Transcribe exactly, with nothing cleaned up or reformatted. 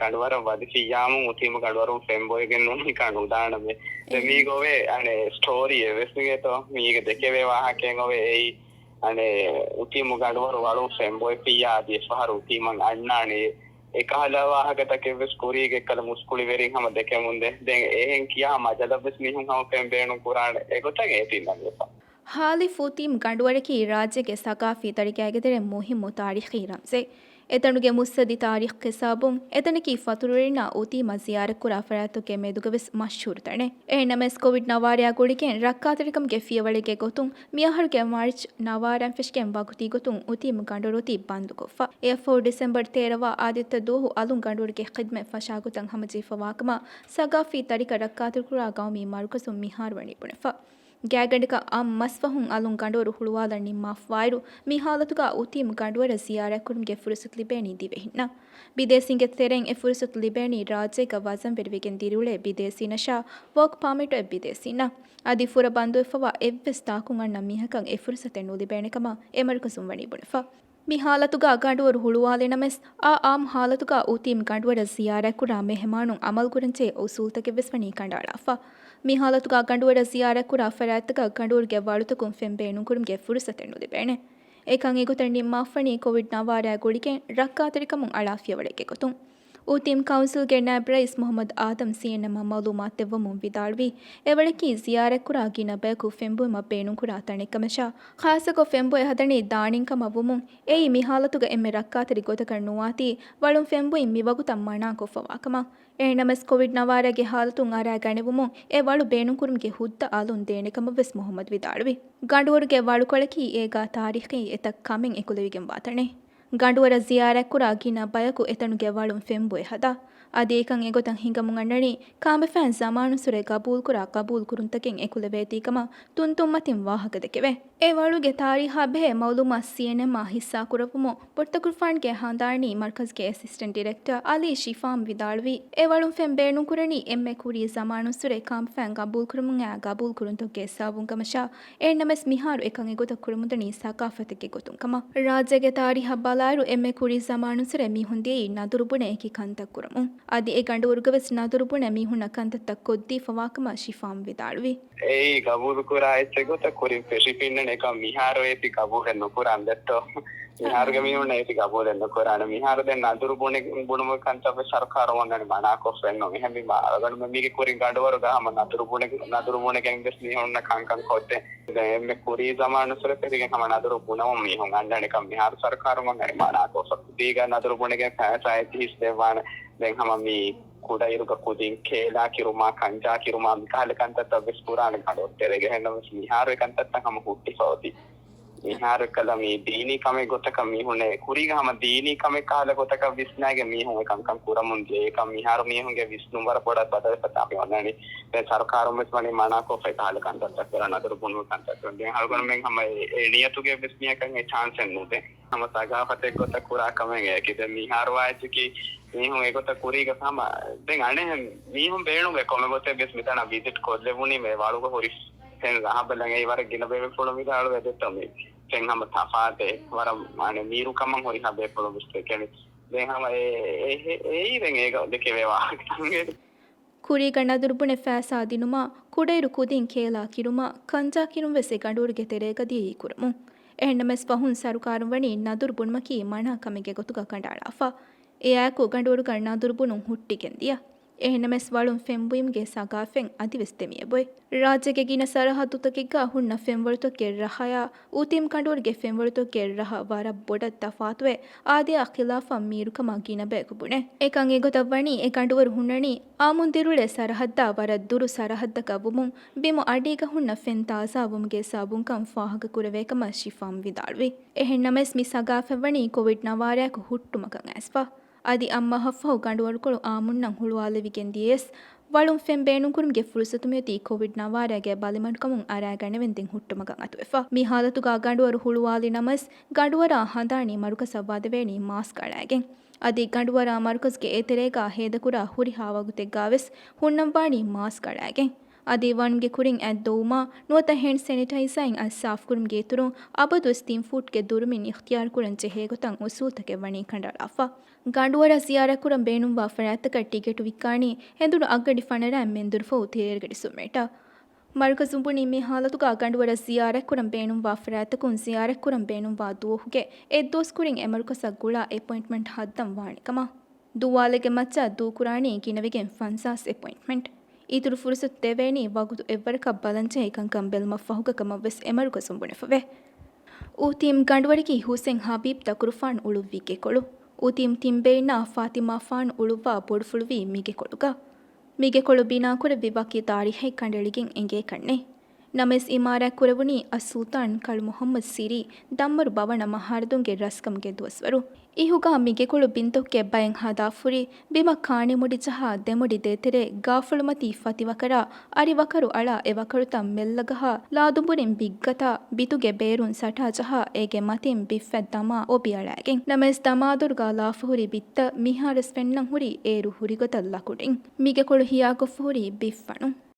ގަނޑުވަރަށް ވަދެފިއްޔާމު އުތީމު ގަނޑުވަރުން ފެންބޮއެގެން ނޫނީ ކަނޑު ދާނަމޭ. ދެން މީގޮވޭ އަނެއް ސްޓޯރީއެއް ވެސް މީގެތޯ މީގެ ދެކެވޭ ވާހަކައެއް އޮވޭ އެއީ. އަނެއް އުތީމު ގަނޑުވަރު ވަޅުން ފެންބޮއެފިއްޔާ އަދި އެއްފަހަރު އުތީމަން އަންނާނެ. އެކަހަލަ ވާހަކަތަކެއް ވެސް ކުރީގެ އެއްކަލަ މުސްކުޅިވެރިން ހަމަ ދެކެމުންދޭ. ދެން އެހެން ކިޔާ މަޖަލަށް ވެސް މީހުން ހަމަ ފެން ބޭނުން ކުރާނެ. އެގޮތަށް އޭތިންނަށް ވެފަ. ހާލިފް އުތީމް ގަނޑުވަރަކީ ރާއްޖޭގެ ސަގާފީ ތަރިކައިގެ ތެރެއިން މުހިއްމު ތާރީޚީ ރަމްޒެއް. އެތަނުގެ މުއްސަދި ތާރީޚްގެ ސަބަބުން އެތަނަކީ ފަތުރުވެރިންނާ އުތީމަށް ޒިޔާރަތްކުރާ ފަރާތްތަކުގެ މެދުގަވެސް މަޝްހޫރު ތަނެއް. އެހެންނަމަވެސް ކޮވިޑް ނަވާރަޔާ ގުޅިގެން ރައްކާތެރިކަމުގެ ފިޔަވަޅެއްގެ ގޮތުން މިއަހަރުގެ މާރޗް ނަވާރައިން ފެށިގެން ވަގުތީ ގޮތުން އުތީމް ގަނޑުވަރު އޮތީ ބަންދުކޮށްފަ. އެއަށްފަހު ޑިސެމްބަރު ތޭރަ ވާ އާދިއްތަ ދުވަހު އަލުން ގަނޑުވަރުގެ ޚިދްމަތް ފަށާގޮތަށް ހަމަޖެހިފަވާކަމަށް ސަގާފީ ތަރިކަ ރައްކާތެރިކުރާ ގައުމީ މަރުކަޒުން މިހާރު ވަނީ ބުނެފަ. ގާތްގަނޑަކަށް އާއްމު މަސްފަހުން އަލުން ގަނޑުވަރު ހުޅުވާލަން ނިންމާފަވާއިރު، މި ހާލަތުގަ އުތީމް ގަނޑުވަރަށް ޒިޔާރަތްކުރުމުގެ ފުރުސަތު ލިބޭނީ ދިވެހިންނަށް. ބިދޭސީންގެ ތެރެއިން އެ ފުރުސަތު ލިބޭނީ ރާއްޖޭގަ ވަޒަންވެރިވެގެން ދިރިއުޅޭ ބިދޭސީންނަށާ ވޯކް ޕާމިޓްއެއް ބިދޭސީންނަށް. އަދި ފުރަ ބަންދުވެފަވާ އެއްވެސް ތާކުން އަންނަ މީހަކަށް އެ ފުރުސަތެއް ނުލިބޭނެ ކަމަށް އެ މަރުކަޒުން ވަނީ ބުނެފަ. މި ހާލަތުގަ ގަނޑުވަރު ހުޅުވާލިނަމަވެސް، އާ އާއްމު ހާލަތުގަ އުތީމް ގަނޑުވަރަށް ޒިޔާރަތްކުރާ މެހެމާނުން އަމަލުކުރަންޖެހޭ އުސޫލުތަކެއްވެސް ވަނީ ކަނޑައަޅާފަ. މި ހާލަތުގަ ގަނޑުވަރަށް ޒިޔާރަތްކުރާ ފަރާތްތަކަށް ގަނޑުވަރުގެ ވަޅުތަކުން ފެން ބޭނުންކުރުމުގެ ފުރުސަތެއް ނުލިބޭނެ. އެކަން އެގޮތަށް ނިންމާފަނީ ކޮވިޑް ނަވާރަޔާ ގުޅިގެން ރައްކާތެރިކަމުން އަޅާ ފިޔަވަޅެއްގެ ގޮތުން. އުތީމް ކައުންސިލްގެ ނައިބް ރައީސް މުހައްމަދު އާދަމް ސީއެންއެމްއަށް މައުލޫމާތު ދެއްވަމުން ވިދާޅުވީ، އެވަޅަކީ ޒިޔާރަތްކުރާ ގިނަ ބަޔަކު ފެންބޮއިމަށް ބޭނުންކުރާ ތަނެއްކަމަށާ، ޚާއްޞަކޮށް ފެންބޮއެ ހަދަނީ ދާނީން ކަމަށް ވުމުން، އެއީ މި ހާލަތުގަ އެންމެ ރައްކާތެރި ގޮތަކަށް ނުވާތީ، ވަޅުން ފެންބޮއިން މިވަގުތަށް މަނާކޮށްފަވާކަމަށް. އެހެންނަމަވެސް ކޮވިޑް ނަވާރަގެ ހާލަތުން އަރާގަނެވުމުން އެ ވަޅު ބޭނުންކުރުމުގެ ހުއްދަ އަލުން ދޭނެ ކަމަށްވެސް މުހައްމަދު ވިދާޅުވި. ގަނޑުވަރުގެ ވަޅުކޮޅަކީ އޭގާ ތާރީޚީ އެތައް ކަމެއް އެކުލެވިގެންވާ ތަނެއް. ގަނޑުވަރަށް ޒިޔާރަތްކުރާ ގިނަ ބަޔަކު އެތަނުގެ ވަޅުން ފެންބޮއެ ހަދާ. އަދި އެކަން އެގޮތަށް ހިނގަމުން އަންނަނީ، ކާބަފައިން ޒަމާނުއްސުރެ ގަބޫލުކުރާ ގަބޫލުކުރުންތަކެއް އެކުލެވޭތީ ކަމަށް ތުންތުންމަތިން ވާހަކަ ދެކެވޭ. އެ ވަޅުގެ ތާރީހާ ބެހޭ މައުލޫމާތު ސީއެންއެމްއާ ހިއްސާކުރައްވުމުން، ބޮޑުތަކުރުފާނުގެ ހަނދާނީ މަރުކަޒުގެ އެސިސްޓެންޓް ޑިރެކްޓަރ އަލީ ޝިފާމް ވިދާޅުވީ، އެ ވަޅުން ފެން ބޭނުންކުރަނީ އެންމެ ކުރީ ޒަމާނުއްސުރެ ކާބަފައިން ގަބޫލުކުރުމުން އައި ގަބޫލުކުރުންތަކުގެ ސަބަބުން ކަމަށާ، އެހެންނަމަވެސް މިހާރު އެކަން އެގޮތަށް ކުރަމުންދަނީ ސަގާފަތެއްގެ ގޮތުން ކަމަށް. ރާއްޖޭގެ ތާރީހަށް ބަލާއިރު، އެންމެ ކުރީ ޒަމާނުއްސުރެ މީހުން ދިޔައީ ނަދުރު ބުނެ އެކި ކަންތައް ކުރަމުން. އަދި އެ ގަނޑުވަރުގަވެސް ނަދުރު ބުނެ މީހުންނަށް ކަންތައްތައް ކޮށްދީފަވާކަމަށް ޝިފާމް ވިދާޅުވި. އެއީ ގަބޫލުކުރާ އެއްޗެއް ގޮތަށް ކުރިން ފެށިފިންނަނީ. އެކަމް މިހާރު އޭތި ގަބޫލެއް ނުކުރަން ދެއްތޯ؟ މިހާރުގެ މީހުންނަށް އޭތި ގަބޫލެއް ނުކުރާނެ. މިހާރު ދެން ނަދުރު ބުނެ، ބުނުމުގެ ކަންތައްވެސް ސަރުކާރުން އޮންނަނީ މަނާކޮށްފައެއްނު. އެހެންވީމަ އަޅުގަނޑުމެން މީގެ ކުރިން ގަނޑުވަރުގަ ހަމަ ނަދުރު ބުނެ، ނަދުރު ބުނެގެން ވެސް މީހުންނަށް ކަންކަން ކޮށްދޭ. ދެން އެންމެ ކުރީ ޒަމާނުއްސުރެ ފެށިގެން ހަމަ ނަދުރު ބުނަމުން މީހުން އަންނަނީ. އެކަމް މިހާރު ސަރުކާރުން އޮންނަނީ މަނާކޮށްފަ. ކުދީގަ ނަދުރު ބުނެގެން ފައިސާ އެއްޗިހި ހިއްސަވާނެ. ދެން ހަމަ މި ކުޑައިރުގަ ކުދިން ކޭލާ ކިރުމާ، ކަންޖާ ކިރުމާ، މިކަހަލަ ކަންތައްތައް ވެސް ކުރާނެ ގަނޑުވަރު ތެރޭގަ. އެހެންނަމަވެސް މިހާރު އެ ކަންތައްތައް ހަމަ ހުއްޓިފަ އޮތީ. މިހާރު އެއްކަލަ މި ދީނީ ކަމެއް ގޮތަކަށް މީހުންނޭ. ކުރީގަ ހަމަ ދީނީ ކަމެއް ކަހަލަ ގޮތަކަށް ވިސްނާގެން މީހުން އެ ކަންކަން ކުރަމުން ދިޔަ. އެކަން މިހާރު މީހުންގެ ވިސްނުން ވަރަށް ބޮޑަށް ބަދަލުވެފަ ތާ މި އޮންނަނީ. ދެން ސަރުކާރުން ވެސް ވަނީ މަނާކޮށްފަ އެކަހަލަ ކަންތައްތައް ކުރަން، ނަދުރު ބުނުނު ކަންތައް ކުރަން. ދެން އަޅުގަނޑުމެން ހަމަ އެ، އެ ނިޔަތުގެ ވެސް މީހަކަށް އެ ޗާންސެއް ނުދޭ. ހަމަ ސަގާފަތެއް ގޮތަށް ކުރާ ކަމެއް އެއަކީ. ދެން މިހާރު ވާއެއްޗަކީ މީހުން އެގޮތަށް ކުރީގަ ހަމަ ދެން އަނެއް މީހުން ބޭނުންވޭ ކޮންމެ ގޮތެއް ވެސް މިތަނަށް ވިޒިޓް ކޮށްލެވުނީމޭ ވަޅުގަ ހުރި ފެން ރަހަ ބަލަން. އެއީ ވަރަށް ގިނަ ބޭބެފުޅުން ވިދާޅުވޭ ދެއްތޯ މި ފެން ހަމަ ތަފާތޭ ވަރަށް އަނެއް މީރު ކަމަށް ހުރިހާ ބޭފުޅުން ވެސް ދެކެނީ. ދެން ހަމަ އެ، އެ، އެ، އެއީ ދެން އޭގަ ދެކެވޭ ވާހަކަ. ކުރީގަ ނަދުރު ބުނެ ފައިސާ ދިނުމާ، ކުޑައިރު ކުދިން ކޭލާ ކިރުމާ، ކަންޖާ ކިރުން ވެސް އެ ގަނޑުވަރުގެ ތެރޭގަ ދިޔައީ ކުރަމުން. އެހެންނަމަވެސް ފަހުން ސަރުކާރުން ވަނީ ނަދުރު ބުނުމަކީ މަނާ ކަމެއްގެ ގޮތުގަ ކަނޑައަޅާފަ. އެއާއެކު ގަނޑުވަރުގަ ނަދުރު ބުނުން ހުއްޓިގެން ދިޔަ. އެހެންނަމަވެސް ވަޅުން ފެން ބުއިމުގެ ސަގާފަތް އަދިވެސް ދެމިއެބޮތް. ރާއްޖޭގެ ގިނަ ސަރަހައްދުތަކެއްގަ ހުންނަ ފެންވަޅުތަކުގެ ރަހަޔާ، އުތީމް ގަނޑުވަރުގެ ފެންވަޅުތަކުގެ ރަހަ ވަރަށް ބޮޑަށް ތަފާތުވެ، އާދަޔާ ޚިލާފަށް މީރުކަމާ ގިނަ ބަޔަކު ބުނޭ. އެކަން އެގޮތަށް ވަނީ، އެ ގަނޑުވަރު ހުންނަނީ، އާއްމުން ދިރިއުޅޭ ސަރަހައްދާ ވަރަށް ދުރު ސަރަހައްދަކަށް ވުމުން، ބިމު އަޑީގަ ހުންނަ ފެން ތާޒާ ވުމުގެ ސަބަބުންކަން ފާހަގަކުރެވޭ ކަމަށް ޝިފާމް ވިދާޅުވި. އެހެންނަމަވެސް، މި ސަގާފަތް ވަނީ ކޮވިޑް ނަވާރަޔަކު ހުއްޓުމަކަށް އައިސްފަ. އަދި އަށް މަހަށްފަހު ގަނޑުވަރުކޮޅު އާއްމުންނަށް ހުޅުވާލެވިގެން ދިޔަޔަސް، ވަޅުން ފެން ބޭނުންކުރުމުގެ ފުރުސަތު މިއޮތީ ކޮވިޑް ނަވާރަޔަގެ ބަލިމަޑުކަމުން އަރާގަނެވެންދެން ހުއްޓުމަކަށް އަތުވެފަ. މި ހާލަތުގަ ގަނޑުވަރު ހުޅުވާލި ނަމަވެސް، ގަނޑުވަރާ ހަނދާނީ މަރުކަޒަށް ވަދެވޭނީ މާސްކް އަޅައިގެން. އަދި ގަނޑުވަރާ މަރުކަޒުގެ އެތެރޭގަ ހޭދަކުރާ ހުރިހާ ވަގުތެއްގަވެސް ހުންނަންވާނީ މާސްކް އަޅައިގެން. އަދި ވަންގެ ކުރިން އަތް ދޮވުމާ ނުވަތަ ހޭންޑް ސެނިޓައިޒާއިން އަތް ސާފުކުރުމުގެ އިތުރުން އަބަދުވެސް ތިން ފޫޓްގެ ދުރުމިން އިޚްތިޔާރުކުރަން ޖެހޭގޮތަށް އުސޫލުތަކެއް ވަނީ ކަނޑައަޅާފަ. ގަނޑުވަރަށް ޒިޔާރަތްކުރަން ބޭނުންވާ ފަރާތްތަކަށް ޓިކެޓު ވިއްކާނީ ހެނދުނު އަށްގަނޑި ފަނަރައިން މެންދުރުފަހު ތޭރަ ގަޑި ސުންވަރަށް. މަރުކަޒުން ބުނީ މި ހާލަތުގަ ގަނޑުވަރަށް ޒިޔާރަތްކުރަން ބޭނުންވާ ފަރާތްތަކުން ޒިޔާރަތްކުރަން ބޭނުންވާ ދުވަހުގެ އެއްދުވަސްކުރިން އެމަރުކަޒަށް ގުޅާ އެޕޮއިންޓްމަންޓް ހައްދަން ވާނެ ކަމަށް. ދުވާލެއްގެ މައްޗަށް ދޫކުރާނީ ގިނަވެގެން ފަންސާސް އެޕޮއިންޓްމަންޓް. އިތުރު ފުރުސަތު ދެވޭނީ ވަގުތު އެއްވަރަކަށް ބަލަންޖެހޭ ކަންކަން ބެލުމަށްފަހުގަ ކަމަށްވެސް އެމަރުކަޒުން ބުނެފަވޭ. އު ތީމް ގަނޑުވަރަކީ ހުސެން ހަބީބް ދަކުރުފާނު އުޅުއްވި ގެކޮޅު. އު ތީމް ތިން ބެއިންނާ ފާތިމާފާނު އުޅުއްވާ ބޮޑުފުޅުވީ މިގެކޮޅުގަ. މިގެކޮޅު ބިނާކުރެއްވި ވަކި ތާރީހެއް ކަނޑައެޅިގެން އެނގޭކަށްނެތް. ނަމަވެސް އިމާރާތް ކުރެވުނީ އައްސުލްޠާން ކަޅު މުޙައްމަދު ސިރީ ދަންމަރު ބަވަނަ މަހާރަދުންގެ ރަސްކަމުގެ ދުވަސްވަރު. އިހުގަ މިގެކޮޅު ބިންތޮއްކެ ބައެއް ހަދާފުރި، ބިމަށް ކާނި މުޑި ޖަހާ ދެމުޑި ދޭތެރޭ ގާފުޅުމަތީ ފަތިވަކަރާ، އަރިވަކަރު އަޅާ އެ ވަކަރުތައް މެއްލަގަހާ، ލާދުނބުރިން ބިއްގަތާ، ބިތުގެ ބޭރުން ސަޓާޖަހާ އޭގެ މަތިން ބިއްފަތް ދަމާ އޮބިއަޅައިގެން. ނަމަވެސް ދަމާދޮރުގަ ލާފަހުރި ބިއްތައް މިހާރުވެސް ފެންނަން ހުރީ އޭރު ހުރިގޮތަށް ލަކުޑިން. މިގެކޮޅު ހިޔާކޮށްފަހުރީ ބިއްފަނު.